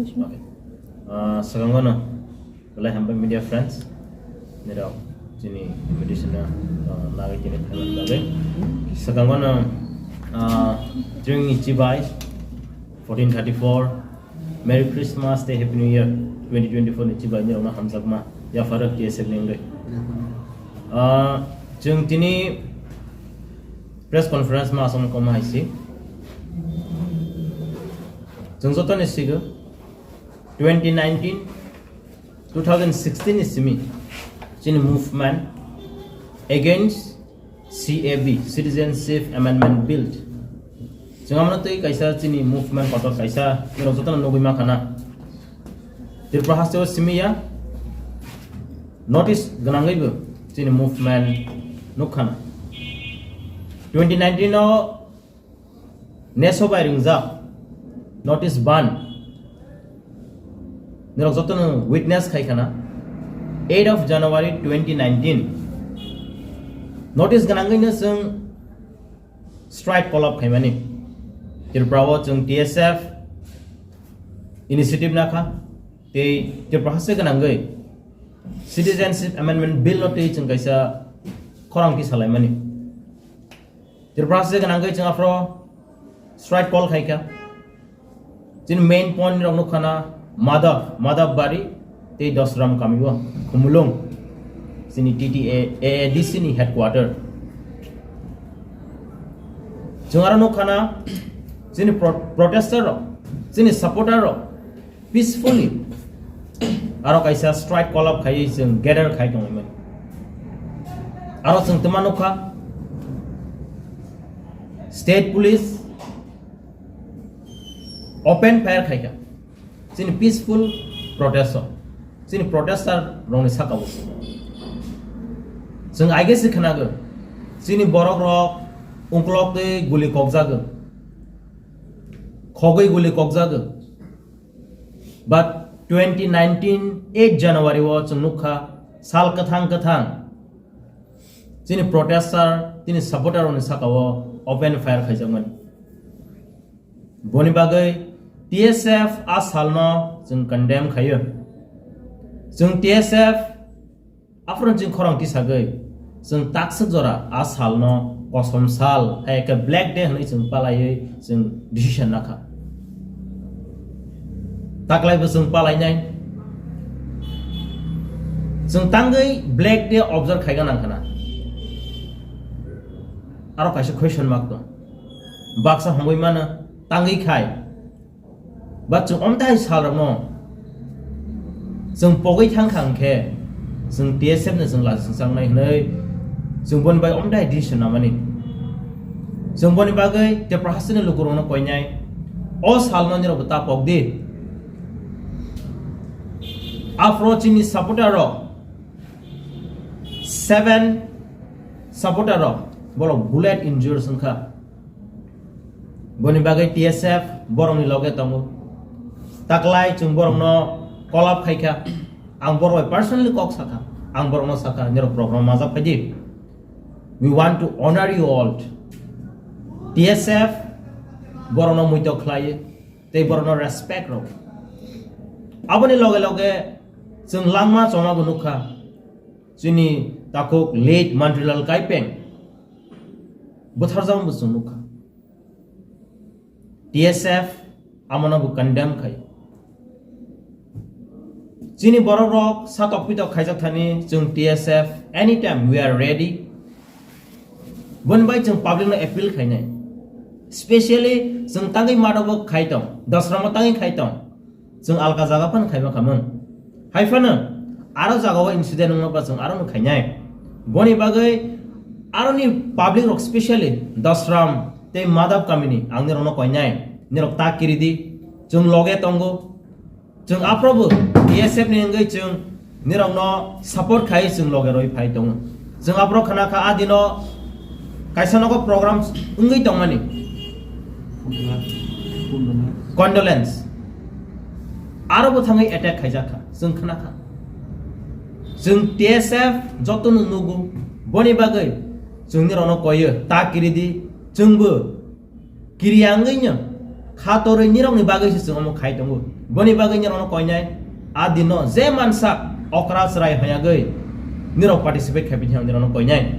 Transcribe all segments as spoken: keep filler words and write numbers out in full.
Okay. Ah, swkango no, belai hambai media friends, nirok chini invitation no, ah, nagwi tini phaimani bagwi. Swkango no, ah, chwngni chibai fourteen thirty-four, Merry Christmas tei Happy New Year twenty twenty-four ni chibai nirokno hamjakma yapharo T S F ni wngwi. Ah, chwng tini press conference ma aswk koma hai si. Chwng joto ni sigo twenty nineteen, two thousand sixteen ni simi chini movement against C A B, Citizenship Amendment Bill. Chwng amno twi kaisa chini movement kotor kaisa nirok jotono nugwi mankha na. Tripura hasteo simi ya notice gwnangwibo chini movement nukha na. Twenty nineteen o neso bai ringjak notice ban nirok jotono witness khai khana. Eight of January twenty nineteen notice gwnangwino chwng strike call up khaimani. Tripura o chwng T S F initiative nakha tei Tripura haste gwnangwi Citizenship Amendment Bill no twi chwng kaisa khorang tisalaimani. Tripura se gwnangwi chwng aphro strike call khaikha. Chini main point rok nukha na Madhav, Madhav Bari tei Dosram kami o Khumulwng chini T T A A D C ni headquarter. Chwng aro nukha na chini pro-, protester rok, chini supporter rok peacefully aro kaisa strike call up khaiwi chwng gather khai tonglaimani. Aro chwng twma nukha state police open fire khaikha chini peaceful protest o, chini protester rokni saka o. Chwng aige se khnago chini borok rok ungklok tei guli kokjago, khogwi guli kokjago. But twenty nineteen eight January o chwng nukha sal kwthang kwthang chini protester, chini supporter rokni saka o open fire khaijakmani. Boni bagwi T S F a salno chwng condemn khaio. Chwng T S F aphuru chwng khorang tisagwi chwng takswk jora a salno kosom sal, hai khe Black Day hwnwi chwng palaiwi chwng decision nakha. Taklaibo chwng palainai. Chwng tangwi Black Day observe khaiga nangkhana. Aro kaisa question mark tong. Baksa hongwi mano tangwi khai. Ba chwng omtai salrokno chwng pogwi thangkha hwnkhe chwng T S F no chwng lachi swngchangnai hwnwi chwng boni bai omtai decision namani. Chwng boni bagwi Tripura hasteni lukurokno koinai o salno nirokbo ta pokdi. Aphro chini supporter rok seven supporter rok borok bullet injured wngkha. Boni bagwi T S F borokni loge tongo. Taklai chwng borokno call up khaikha. Ang borok bai personally kok sakha. Ang borokno sakha, "Nirok program majak phaidi. We want to honor you all." T S F borokno muito khlaiwi tei borokno respect rw. Aboni loge loge chwng langma choma bo nukha. Chini takhuk late Mantrilal Kaipeng bwtharjakma bo chwng nukha. T S F amono bo condemn khai. Chini borok rok satok pitok khaijak thani chwng T S F anytime we are ready. Boni bai chwng public no appeal khainai. Specially chwng tangwi madok bo khai tong, dosramo tangwi khai tong. Chwng alka jaga phano khaima khamung. Hai phano aro jagao incident wngma ba chwng aro no khainai. Boni bagwi aroni public rok specially Dosram tei Madhav kamini ang nirokno koinai. Nirok ta kiridi. Chwng loge tongo. Chwng aphrobo T S F ni wngwi chwng nirokno support khai chwng loge roi phai tongo. Chwng aphro khna kha a dino kaisa nogo program wngwi tongmani. Condolence. Aro bo thangwi attack khaijak kha, chwng khna kha. Chwng T S F jotono nugo, boni bagwi chwng nirokno koyo, ta kiridi, chwngbo kiriya wngwino Kha torwi nirokni bagwi se chwng omo khai tongo. Boni bagwi nirokno koinai. A dino je mansak okra chwrai hoyagwi nirok participate khai bini nirokno koinai.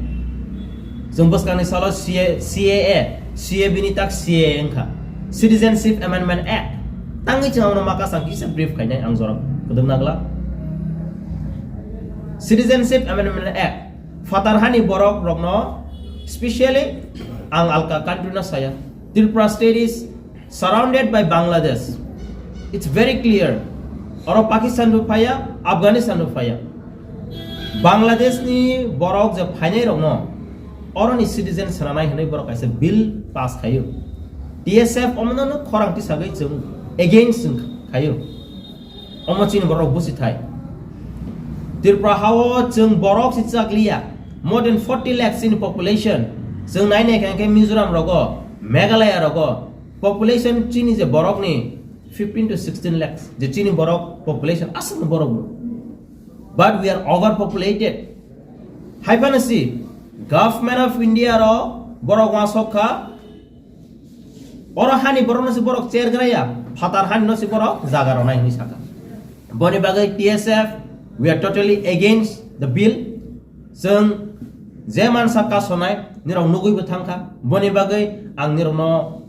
Chwng bwskangni salo C A, C A A, C A bini tak C A A wngkha. Citizenship Amendment Act. Tangwi chwng abono maka chang kisa brief khainai ang jorok kwdwk nagla. Citizenship Amendment Act. Phatar hani borok rokno specially ang alka country no saya. Tripura state is surrounded by Bangladesh. It's very clear. Oro Pakistan bo phaya, Afghanistan bo phaya. Bangladesh ni borok je phainai rokno oroni citizen sananai hwnwi borok kaisa bill pass khaio. T S F omono no khorang tisagwi chwng against chwng khaio. Omo chini borok busi thai. Tripura hao chwng borok si chakliya. More than forty lakhs in population. Chwng nai nai khe Mizoram rogo, Meghalaya rogo, population chini je borok ni fifteen to sixteen lakhs. Je chini borok population asal borok bo. But we are overpopulated. Hai phano si Government of India ro borok wasok kha. Oro hani borok no si borok chair graya, phatar hani no si borok jaga ronai hwnwi saka. Boni bagwi T S F, we are totally against the bill. Chwng je mansa kasonai nirok nugwi bo thangkha. Boni bagwi ang nirokno